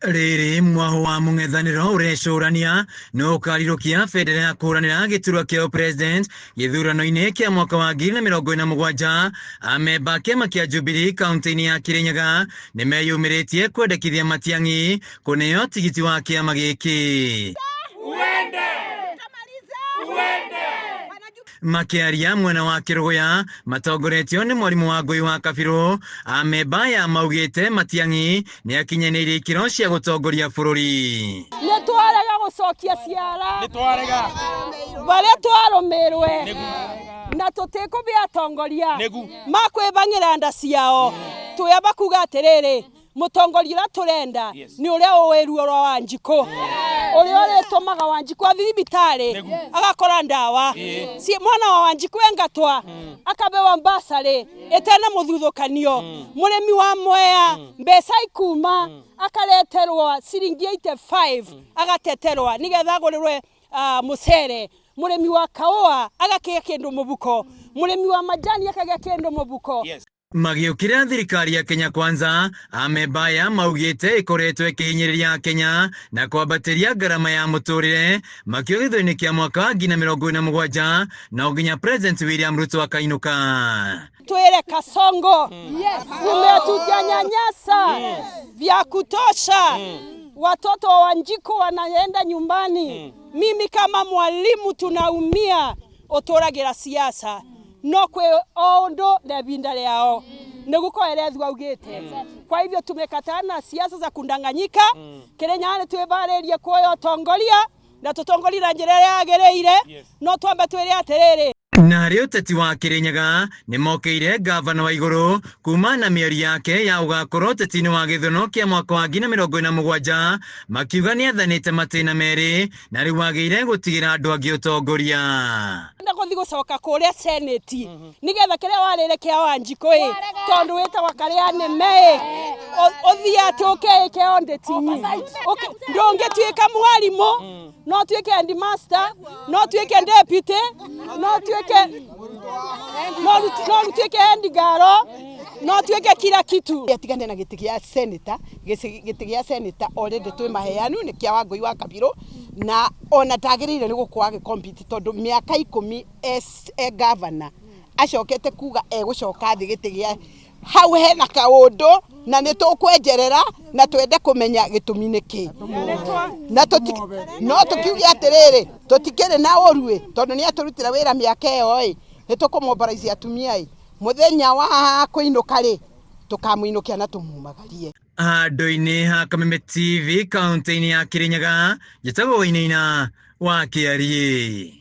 Rĩrĩ mwahũ wa mũng'ethanĩro ũrecũrania nũ ũkarirũkia bendera ya kũhũranĩra gĩturwa kĩa ũpresident gĩthurano-inĩ kĩa mwaka wa 2027, amemba a kĩama kĩa Jubilee kaunti-inĩ ya Kirinyaga nĩmeyumĩrĩtie kwendekithia Matiang'i kũneo tigiti wa kĩama gĩkĩ. Makĩaria mwena wa Kĩrũgũya matongoretio nĩ mwarimũ wa Ngũi wa Kabirũ, amemba aya maugĩte Matiang'i nĩ akinyanĩirie ikĩro cia gũtongoria bũrũri. Nĩ twarega gũcokia ciara Nĩ twarega. Barĩa twarũmĩrwe na tũtikũbĩa atongoria Nĩgu. makwĩbang'ĩra nda ciao. Twĩamba kuga atĩrĩrĩ, mũtongoria ũrĩa tũrenda nĩ ũrĩa ũĩ ruo rwa Wanjikũ, ũrĩa ũrĩtũmaga Wanjikũ athiĩ thibitarĩ agakora ndawa. Mwana wa Wanjikũ engatwa akabewa mbasarĩ ĩtena mũthutũkanio. Mũrĩmi wa Mwea mbeca ikuma akareterwo ciringi 85 agateterwa nĩgetha agũrĩrwe mũcere. Mũrĩmi wa kaũa agakĩgĩa kĩndũ mũbuko, mũrĩmi wa majani akagĩa kĩndũ mũbuko. Magĩũkĩrĩra thirikari ya Kenya Kwanza, amemba aya maugĩte ĩkoretwo ĩkĩhinyĩrĩria Akenya na kwambatĩria ngarama ya mũtũrĩre, makiuga gĩthurano-inĩ kĩa mwaka wa 2027 no nginya President William Ruto akainũka. Twĩre Kasongo, umetunyanyasa vya kutosha. Watoto wa Wanjiku wanaenda nyumbani. Mimi kama mwalimu tunaumia utũragira siasa no kwĩ o ũndũ na ibinda rĩao nĩguo koerethwo augĩte. Kwa hivyo tumekataa na siasa za kundanganyika. Kĩrĩnyaga nĩ twĩbarĩrie kuoya ũtongoria na tũtongorie na njĩra ĩrĩa yagĩrĩire, no twambe twĩre atĩrĩrĩ. Na harĩ ũteti wa Kĩrĩnyaga nĩ mokĩire ngavana wa igũrũ kuma na mĩario yake ya gũgakorwo ũteti-inĩ wa gĩthurano kĩa mwaka wa 2027, makiuga nĩ athanĩte matĩna merĩ na rĩu agĩire gũtigĩra andũ angĩ ũtongoria. Ndenda gũthiĩ gũcoka kũrĩa senate nĩgetha kĩrĩa warĩre kĩa Wanjikũ ĩ, tondũ wĩtagwo karĩa nĩme ĩ, ũthiĩ atĩ ũkeĩke ondetinyi. Ndũngĩtuĩka mwarimũ, no tuĩke headmaster, no tuĩke deputy, no tuĩke head girl, no tuĩke kila kitu. Atigane na gĩtĩ gĩa senator. Gĩtĩ gĩa senator already twĩ maheanu nĩ kĩa Wangũi wa Kabirũ, na ona ndagĩrĩire nĩ gũkorwo agĩ compete tondũ mĩaka 10 e governor acokete kuga egũcoka thĩ gĩtĩ gĩa hau hena kaũndũ, na nĩ tũkwenjerera na twende kũmenya gĩtũmi nĩ kĩ. Na no tũkiuge atĩrĩrĩ, tũtikĩrĩ na ũru ĩ, tondũ nĩ atũrutĩra wĩra mĩaka ĩyo ĩ, nĩ tũkũmobilize atumia ĩ, mũthenya wa kũinũka rĩ, tũkamũinũkia na tũmumagarie. Handũ-inĩ ha Kameme TV kaunti-inĩ ya Kirinyaga, njĩtagwo Wainaina wa Kĩariĩ.